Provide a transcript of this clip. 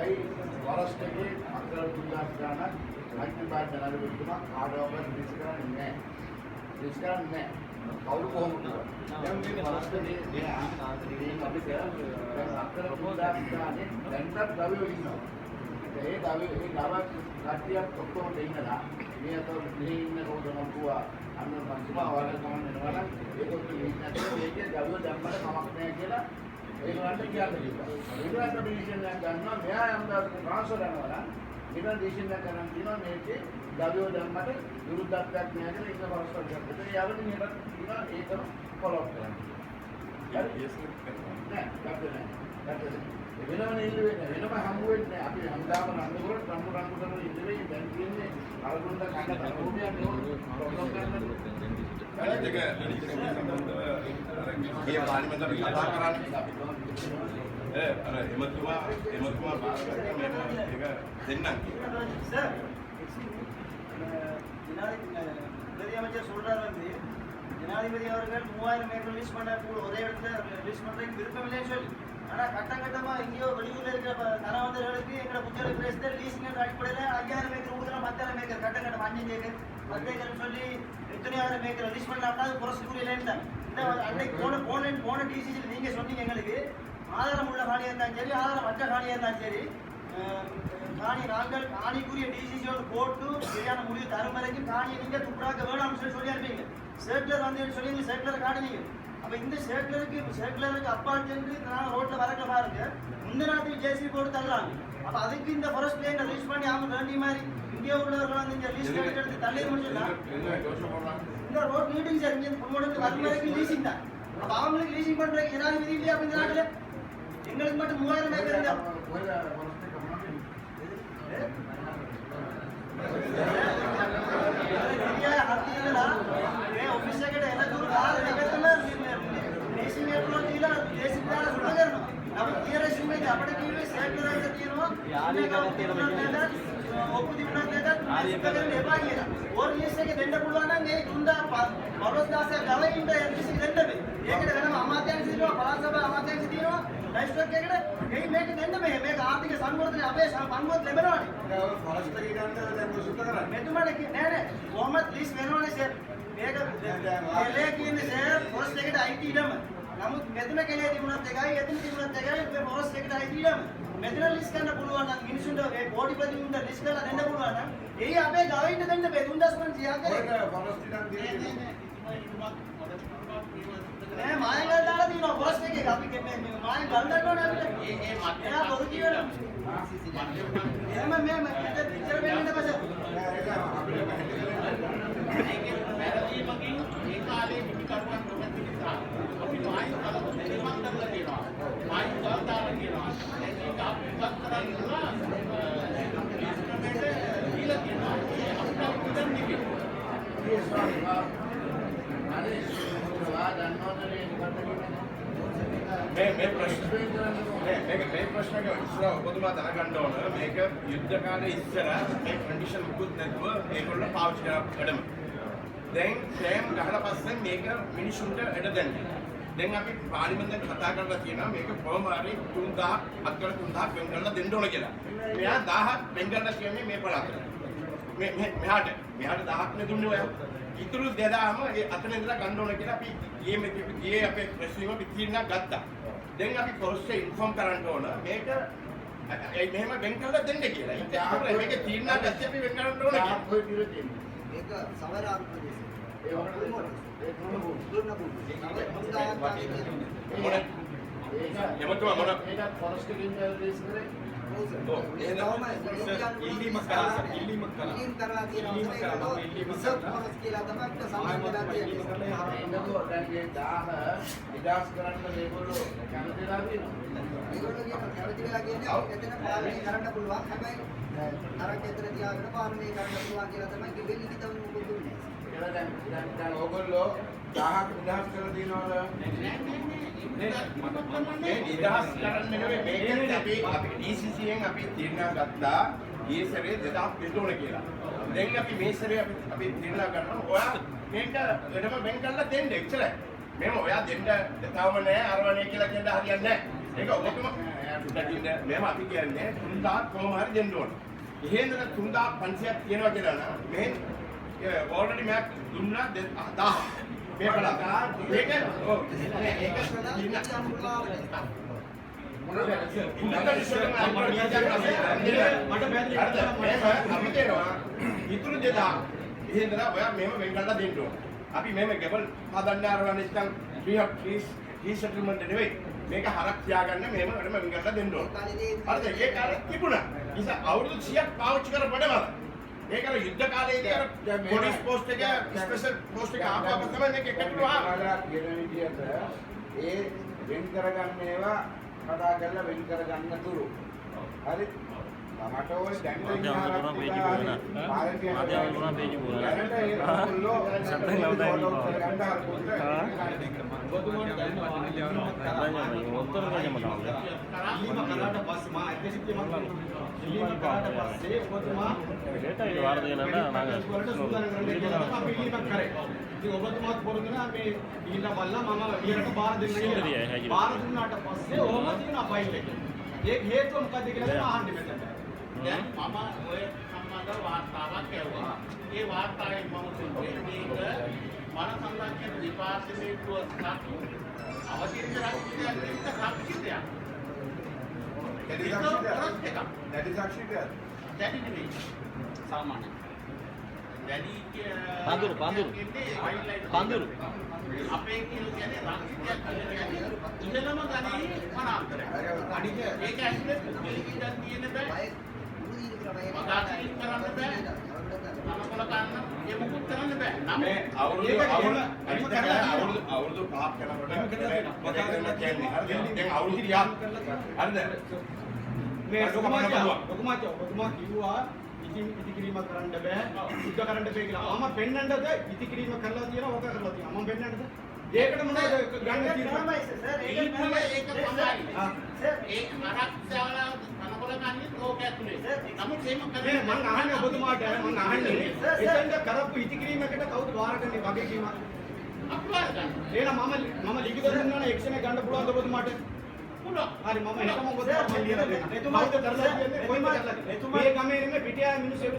ඇයි ෆොරස්ට් එකේ අක්කර 3000 ගාණක් මෛත්‍රීපාල ජනාධිපතිතුමා කාටවත් රිලීස් කරන්නේ නැහැ. රිලීස් කරන්නේ නැහැ. කවුරු කොහොම කිව්වා. දැන් මේ ෆොරස්ට් එකේ මේ අපිට දැන් අක්කර 3000 ගානේ දැන්ටත් ගවයෝ ඉන්නවා. ඒ ගවයෝ, ඒ ගව කට්ටියක් ඔක්කොම දෙන්නලා මේ අතර මෙහි ඉන්න කවුද මං කිව්වා අන්න මං ඔයාලා ගමන් එනවා නම් ඒකොත් රිලීස් නැත්නම් මේකේ ගවයෝ දැම්මට කමක් නැහැ කියලා ඒගොල්ලන්ට කියන්න කිව්වා. ඒගොල්ලන්ට අපි ඩිසිෂන් එකක් ගන්නවා. මෙයා යම් දවසක ට්‍රාන්ස්ෆර් යනවා නම් ඊළඟ ඩිසිෂන් එකක් ගන්න තියෙනවා මේකේ ගවයෝ දැම්මට විරුද්ධත්වයක් නෑ කියලා. ඒක ෆොරස්ට් ඔෆිසර්. ඒක යවන මෙහෙට තියෙනවා ඒකම ෆලෝ අප් කරන්න. හරි? නෑ, ගත්තේ නෑ. ගත්තේ නෑ. ඒ වෙනම ඉල්ලුවේ නෑ. වෙනම හම්බ වෙන්නේ නෑ. අපි හැමදාම රණ්ඩු කරලා රණ්ඩු රණ්ඩු කරලා ඉල්ලුවේ. දැන් තියෙන්නේ අරගොල්ලන් කන්න තරෝමියක් නේ ප්‍රොබ්ලම් කරන්න. අනිත් එක සම්බන්ධව අර ගිය පාර්ලිමේන්තුවේ අපි කතා කරන්නේ ඈ අර එමතුමා එමතුමා බාර ගත්තා මේක ඒක දෙන්නම් කියලා. சார், ஜனாதிபதி பிரதி அமைச்சர் சொல்றாரு வந்து ஜனாதிபதி அவர்கள் 3000 ஏக்கர் ரிலீஸ் பண்ண கூட ஒரே இடத்துல ரிலீஸ் பண்றதுக்கு விருப்பம் இல்லைன்னு சொல்லி, ஆனா கட்டம் கட்டமா எங்கேயோ வெளியூர்ல இருக்கிற தனவந்தர்களுக்கு எங்களை புத்தக பிரதேசத்தில் லீசிங் அடிப்படையில் 5000 ஏக்கர் கொடுக்குறோம், 10,000 ஏக்கர் கட்டம் கட்டம் 5 ஏக்கர் 10 ஏக்கர்னு சொல்லி எத்தனை ஆயிரம் ஏக்கர் ரிலீஸ் பண்ணலாம்னா அது புரசுக்குரிய லேண்ட் தான். இந்த அன்னைக்கு போன போன போன டிசிசியில் நீங்க சொன்னீங்க, எங்களுக்கு ஆதாரம் உள்ள காணியாக இருந்தாலும் சரி, ஆதாரம் அற்ற காணியாக இருந்தாலும் சரி, காணி நாங்கள் காணிக்குரிய டிசிசியோடு போட்டு சரியான முடிவு தரும் வரைக்கும் காணியை நீங்க துப்புராக்க வேணாம்னு சொல்லி சொல்லி அனுப்பீங்க. சேட்லர் வந்து சொல்லி நீங்க சேட்லரை காட்டினீங்க. அப்ப இந்த சேட்லருக்கு சேட்லருக்கு அப்பால் சென்று நாங்கள் ரோட்ல வரக்க பாருங்க, முந்த நாட்டுக்கு ஜேசிபி போட்டு தள்ளுறாங்க. அப்ப அதுக்கு இந்த ஃபாரஸ்ட் லேண்டை ரிலீஸ் பண்ணி அவங்க வேண்டிய மாதிரி இங்கே உள்ளவர்கள் வந்து இங்க லீஸ் எடுத்து எடுத்து தள்ளி முடிச்சுன்னா இந்த ரோட் நீட்டிங் சார், இங்கே பொன்முடத்து வரும் வரைக்கும் லீசிங் தான். அப்ப அவங்களுக்கு லீசிங் பண்றதுக்கு ஜனாதிபதி இல்லையா? அப்ப இந்த நாட்டுல எங்களுக்கு மட்டும் 3000 ஏக்கர் இருந்தா මේ ඔෆිස් එකට එන දුර කාර් දෙකටම ලීසිං එකක් දීලා ජේසීබි දාලා සුද්ධ කරනවා. නමුත් ඊයර් මේක අපිට කිව්වේ සෙට් එක තියෙනවා. ඔප්පු තිබුණත් නැතත් සුද්ධ කරන්න එපා කියලා. ඕර ලීස් එක දෙන්න පුළුවන් නම් ඒ 3000 15,000 ගවයින්ට ලීස් එක දෙන්න බෑ. ඒකට වෙනම අමාත්‍යාංශ තියෙනවා, පළාත් සභා අමාත්‍යාංශ තියෙනවා. ලයිස්ට් එකට එයි මේක දෙන්න බෑ. මේක ආර්ථික සංවර්ධනය අපේ පංගුවත් ලැබෙනවානේ. දැන් ඔය ෆොරස්ට් එකේ ගන්න දැන් ඔය සුද්ධ කරන්නේ. මෙතුමාට නෑ නෑ, කොහොමත් ලිස් වෙනවනේ සර්. මේක කෙලේ කියන්නේ සර් ෆොරස්ට් එකට අයිති ඉඩම. නමුත් මෙතන කෙලේ තිබුණත් එකයි එතන තිබුණත් එකයි, මේ ෆොරස්ට් එකට අයිති ඉඩම. මෙතන ලිස් කරන්න පුළුවන් නම් මිනිසුන්ට මේ කෝටිපතිුන්ට ලිස් කරලා දෙන්න පුළුවන් නම් එයි අපේ ගවයින්ට දෙන්න බෑ 3500 ඔය කරේ. ෆොරස්ට් ඉඩම් දීලා නෑ, මායන් ගල් දාලා තියෙනවා ෆොරස්ට් එකේ. අපි මේ මායන් ගල් දන්නවනේ අපිට. ඒ ඒ එයා බොරු කියනවා. එහෙම මේ මෙතන ඉතර වෙන්න බෑ සර්. නෑ, ඒක අපිට පැහැදිලි කරන්න. වැරදීමකින් ඒ කාලේ හිමිකරුවන් නොමැති නිසා අපි මායිම් කල නිර්මාණ කරලා තියෙනවා. මායිම් කල් දාලා තියෙනවා. දැන් ඒක අපි ඉවත් කරන්න ලීස් ක්‍රමයට දීලා තියෙනවා. ඒ අපිට අපිට දැන් නෙමෙයි. හරි, ඔයා දන්නවද මේ මොකද්ද කියන්නේ? මේ මේ ප්‍රශ්න එක්ස්ප්ලেইন කරන්න. නෑ, මේක මේ ප්‍රශ්නක ඉස්සර ඔබතුමා දැනගන්න ඕන මේක යුද්ධ කාලේ ඉස්සර මේ කන්ඩිෂන් මුකුත් නැතුව මේගොල්ලෝ පාවිච්චි කරපු වැඩම. දැන් ටෑම් ගහලා පස්සේ මේක මිනිසුන්ට එඩ දෙන්න. දැන් අපි පාර්ලිමේන්තුවෙන් කතා කරලා තියෙනවා මේක කොහොම හරි 3000 අක්කර 3000 වෙන් කරලා දෙන්න ඕන කියලා. මෙයා 1000ක් වෙන් කරලා කියන්නේ මේ පළාතට. මේ මේ මෙහාට මෙහාට 1000ක් නේ දුන්නේ ඔයා. ඉතුරු 2000ම ඒ අතන ඉඳලා ගන්න ඕන කියලා අපි ගියේ මේ ගියේ අපේ ප්‍රෙස් අපි තීරණයක් ගත්තා. දැන් අපි පොලිසියට ඉන්ෆෝම් කරන්න ඕන මේක ඒ මෙහෙම වෙන් කරලා දෙන්න කියලා. ඊට පස්සේ මේක තීරණයක් ගත්තේ අපි වෙන් කරන්න ඕන කියලා. කොයි දීලා තියෙන්නේ? මේක සවරාරු ප්‍රදේශය. ඒ වගේ ඒ තුන දුර්ණ භූමිය. මොන ඒක එමතුමා මොන ඒක ෆොරස්ට් එකකින් රිලීස් කරේ. ඔව් සර්. ඔව්. එහෙනම් ඉල්ලීමක් කරා සර්, ඉල්ලීමක් කරා. ඉල්ලීම් කරලා තියෙනවා. ඉල්ලීමක් කරා, මම ඉල්ලීමක් රිසර්ව් කරා. ෆොරස්ට් කියලා තමයි අපිට සම්බන්ධ වෙලා ඉල්ලීම තියෙන්නේ. කරලා එන්නකෝ, දැන් මේ 1000 නිදහස් කරන්න මේගොල්ලෝ කැමති වෙලා තියෙනවා. ඒගොල්ලෝ කියනවා කැමති වෙලා කියන්නේ අපි මෙතන පාලනය කරන්න පුළුවන්. හැබැයි තරක් එතන තියාගෙන පාලනය කරන්න පුළුවන් කියලා තමයි කිව්වේ. ලිඛිතව මොකුත් දුන්නේ නැහැ. කියලා දැන් දැන් දැන් ඕගොල්ලෝ 1000ක් නිදහස් කරලා තියෙනවද? මේ නිදහස් කරන්න නෙවෙයි මේකත් අපි අපි DCC එකෙන් අපි තීරණ ගත්තා ගිය සැරේ 2000 දෙන්න ඕන කියලා. දැන් අපි මේ සැරේ අපි අපි තීරණ ගන්නවා ඔයා මේක වෙනම වෙන් කරලා දෙන්න එච්චරයි. මෙහෙම ඔයා දෙන්න තවම නෑ අරවනේ කියලා කියන්න හරියන්නේ නෑ. ඒක ඔබතුමා ටිකක් ඉන්න මෙහෙම අපි කියන්නේ 3000 කොහොම හරි දෙන්න ඕන. එහෙ ඉඳලා 3500ක් තියෙනවා කියලා නම් මෙහෙන් ඔල්රෙඩි මම දුන්නා 1000. මේ බලන්න. මේක ඔව් ඒක අපි කියනවා ඉතුරු 2000 එහෙ ඉඳලා ඔයා මෙහෙම වෙන් කරලා දෙන්න ඕන. අපි මෙහෙම ගෙවල් හදන්න ආරවන්න නැත්නම් රීසෙටල්මන්ට් නෙවෙයි. මේක හරක් තියාගන්න මෙහෙම වැඩම වෙන් කරලා දෙන්න ඕන. හරිද? ඒ කාලේ තිබුණා. නිසා අවුරුදු 100ක් පාවිච්චි කරපඩම ඒක අර යුද්ධ කාලේදී අර පොලිස් පෝස්ට් එක ස්පෙෂල් පෝස්ට් එක ආපුවම තමයි මේක එකතුව ආවේ. කියන විදිහට ඒ වෙන් කරගන්න ඒවා කතා කරලා වෙන් කරගන්න තුරු. හරි? මට ඕනේ දැන් ඔබතුමාත් පොරොන්දු මේ ගිහිල්ලා බලලා මම විහරට බාර දෙන්න කියලා. බාර දුන්නාට පස්සේ ඔහොම තියෙනවා ෆයිල් එක. ඒක හේතුව මොකද්ද කියලා දැන් අහන්න මෙතන. දැන් මම ඔය සම්බන්ධව වාර්තාවක් ඇහුවා. ඒ වාර්තාවෙන් මම කිව්වේ මේක වන සංරක්ෂණ දෙපාර්තමේන්තුව සතු අවශේෂ රක්ෂිතයක් නෙවෙයි රක්ෂිතයක්. දැඩි සාක්ෂියක්. දැඩි නෙවෙයි. සාමාන්‍ය. දැඩි පඳුරු පඳුරු පඳුරු අපේ කියලා කියන්නේ රක්ෂිතයක් කියලා කියන්නේ ඉහළම ගණයේ වනාන්තරයක්. අනික ඒක ඇතුලේ පුද්ගලික ඉඩම් තියෙන බෑ. වගාකිරීම කරන්න බෑ. අනකොල ගන්න ඒ මොකුත් කරන්න බෑ. මේ අවුරුදු අවුරුදු අවුරුදු 5ක් යනකොට වගා කරලා කියන්නේ. හරිද? දැන් අවුරුදු 30ක්. හරිද? මේ ලොකුමාචා ඔබතුමා කිව්වා ඉති කිරීම කරන්න බෑ, යුද්ධ කරන්න බෑ කියලා. මම පෙන්නන්නද ඉති කිරීම කරලා තියෙනවා, වගා කරලා තියෙනවා. මම පෙන්නන්නද? ඒකට මොනවද ගන්න තියෙන්නේ? සර් ඒක ඒක තමයි. සර් ඒ ආරක්ෂාවල අනකොල ගන්නේ ඕක ඇතුලේ. නමුත් එහෙම කරන්නේ මං අහන්නේ ඔබතුමාට මං අහන්නේ එතෙන්ද කරපු ඉති කිරීමකට කවුද බාර ගන්නේ වගකීමක්? අපි බාර ගන්න. එහෙනම් මම ලිඛිත දුන්නා නම් එක්ෂන් එක ගන්න පුළුවන්ද ඔබතුමාට? පුළුවන්. හරි මම එහෙම ඔබතුමාට ලියලා දෙන්නම්. එතුමා කරලා කියන්නේ කොයිම කරලා? මේ ගමේ නෙමෙයි පිටියා මිනිස්සු